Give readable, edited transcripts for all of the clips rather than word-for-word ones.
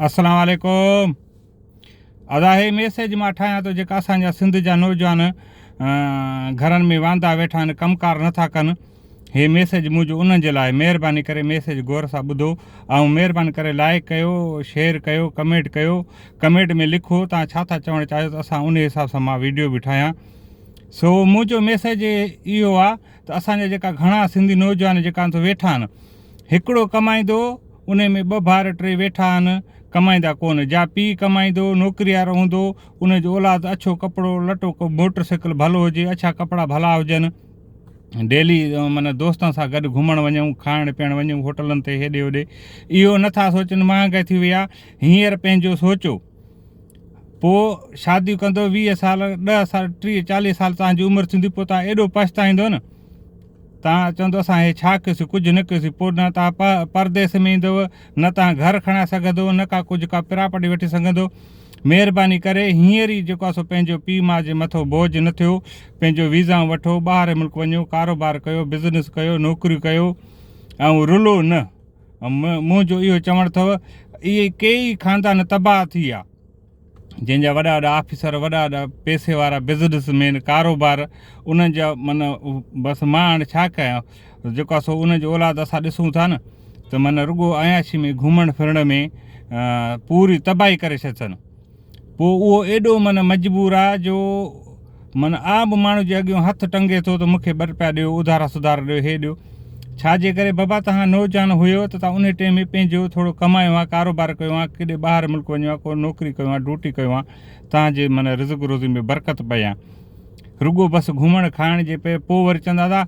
السلام عليڪم ادا هي ميسيج مان ٺاهيان ٿو جيڪا اسان جا سنڌ جا نوجوان گهرن ۾ واندا ويٺا آهن ڪم ڪار نٿا ڪن هي ميسيج منهنجو انهن جي لاء مهرباني ڪري ميسيج غور سان ٻڌو ۽ مهرباني ڪري لائڪ ڪيو شيئر ڪيو ڪمينٽ ڪيو ڪمينٽ ۾ لکو تان ڇا ٿا چوڻ چاهيو ته اسان ان حساب سان مان ويڊيو به ٺاهيان سو منهنجو ميسيج اهو آ ته اسان جا جيڪا گهڻا سنڌي نوجوان جيڪا ويٺا آهن هڪڙو ڪمائيندو انهي ۾ ٻه ڀائر ٽي ويٺا آهن، ڪمائيندا ڪونه. جا پيء ڪمائيندو، نوڪري وارو هوندو، انهي جو اولاد اڇو ڪپڙو، لٽو موٽر سائيڪل ڀلو هجي، اڇا ڪپڙا ڀلا هجن، ڊيلي معنيٰ دوستن سان گڏ گهمڻ وڃون، کائڻ پيئڻ وڃون هوٽلن تي هيڏي هوڏي. اهو نه ٿا سوچن مهانگائي ٿي وئي آهي، هينئر پنهنجو سوچو. پوء شاديون ڪندو، 20 سال، 10 سال، 30، 40 سال توهان جي عمر ٿيندي، پوء توهان ايڏو پڇتائيندو نه. توهان چوندو اسان هي ڇا ڪيوسين ڪجهه نه ڪيوسين پوء نه توهان پرديس ۾ ايندو نه توهان گهر کڻائي سگهندو نه ڪا ڪجهه ڪا پراپرٽي وٺي سگهندو مهرباني ڪري هينئر ئي جيڪو آهي سو پنهنجو پيء ماء جي مٿو بوجه نه ٿيو پنهنجو ويزائون وٺو ٻاهر ملڪ وڃو ڪاروبار ڪيو بزنس ڪيو نوڪريون ڪيو ۽ رلو نه منهنجو اهو چوڻ اٿو اهي ڪيئي خاندان تباهه ٿي ويا جنهن جا وڏا وڏا آفيسر وڏا وڏا پئسي وارا بزنس مين ڪاروبار انهن جا من بس مان هاڻي ڇا ڪيان جيڪو آهي سو انهن جو اولاد اسان ڏسون ٿا نه ته من رڳو عياشي ۾ گهمڻ ڦرڻ ۾ پوري تباهي ڪري ڇڏي اٿن پوء اهو ايڏو من مجبور آهي جو من عام ماڻهو جي اڳيون هٿ ٽنگي ٿو ته مونکي ٻه رپيا ڏيو اڌارا سڌارا ڏيو هي ڏيو ڇا جي ڪري بابا توهان نوجوان هيو ته توهان انهي ٽيم ۾ پنهنجو ٿورو ڪمايو ها ڪاروبار ڪيو ها ڪيڏي ٻاهر ملڪ وڃو ها ڪو نوڪري ڪيو ها ڊوٽي ڪيو ها توهان جي من رزق روزي ۾ برڪت پئي ها رڳو بس گهمڻ کائڻ جي پئي پوء وري چوندا ته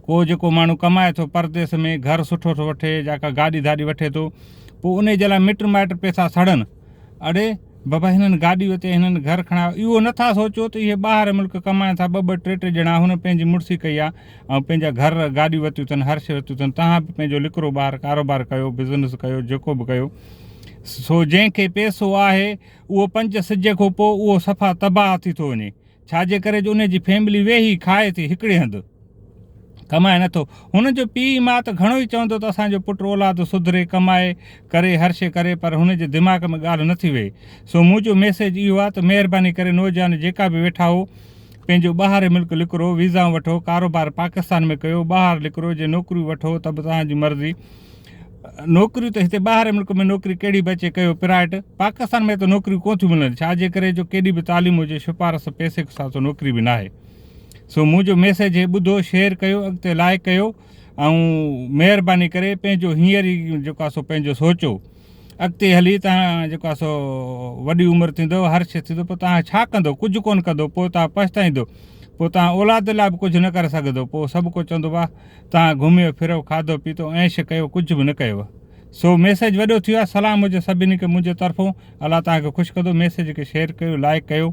ڪو جيڪو ماڻهو ڪمائي ٿو پرديس ۾ گهر سٺو ٿو وٺي يا ڪا گاڏي ڌاڏي وٺي ٿو پوء انهي جي لاء مٽ مائٽ پئسا سڙن اڙي بابا هنن گاڏي ورتي هنن گهر کڻايو اهو نٿا سوچو ته اهي ٻاهر ملڪ ڪمائن ٿا ٻه ٻه ٽي ٽي ڄڻا هن پنهنجي مڙسي ڪئي آ ۽ پنهنجا گهر گاڏيون ورتيون اٿن هر شي ورتيون اٿن توهان به پنهنجو لڪرو ٻاهر ڪاروبار ڪيو بزنس ڪيو جيڪو به ڪيو سو جنهن کي پئسو آهي اهو پنج سج کان پوء اهو صفا تباهه ٿي ٿو وڃي ڇا جي ڪري جو ان جي فيملي ويهي کائي ٿي هڪڙي هنڌ ڪمائي نٿو هن جو پيء ماء ته گهڻو ئي چوندو ته اسان جو پٽ اولاد سڌري ڪمائي ڪري هر شي ڪري پر هن جي دماغ ۾ ڳالهه نٿي ويهي سو منهنجو ميسيج اهو آهي ته مهرباني ڪري نوجوان جيڪا به ويٺا هو پنهنجو ٻاهر ملڪ لڪرو ويزائون وٺو ڪاروبار پاڪستان ۾ ڪيو ٻاهر لڪرو جي نوڪريون وٺو ته به توهان جي مرضي نوڪريون ته هتي ٻاهر ملڪ ۾ نوڪري ڪهڙي به اچي ڪيو پرائيٽ پاڪستان ۾ ته نوڪريون ڪونه ٿيون ملن ڇا جي ڪري جو ڪيڏي به تعليم هجي شپارس پئسي سان ته نوڪري به ناهي سو منهنجو ميسيج هي ٻڌو شيئر ڪيو اڳتي لائڪ ڪيو ۽ مهرباني ڪري پنهنجو هينئر ئي جيڪو آهي سو پنهنجو سوچو اڳتي هلي تان جيڪو آهي سو وڏي عمر ٿيندو هر شي ٿيندو پوء تان ڇا ڪندو ڪجهه ڪونه ڪندو پوء تان پڇتائيندو پوء تان اولاد لاء به ڪجهه نه ڪري سگهندو پوء سڀ ڪو چوندو واهه توهان گهميو ڦريو کاڌو پيتو عيش ڪيو ڪجهه به نه ڪيو سو ميسيج وڏو ٿيو آهي سلام هجي سڀني کي منهنجي طرفون الله توهان کي خوش ڪندو ميسيج کي شيئر ڪيو لائڪ ڪيو.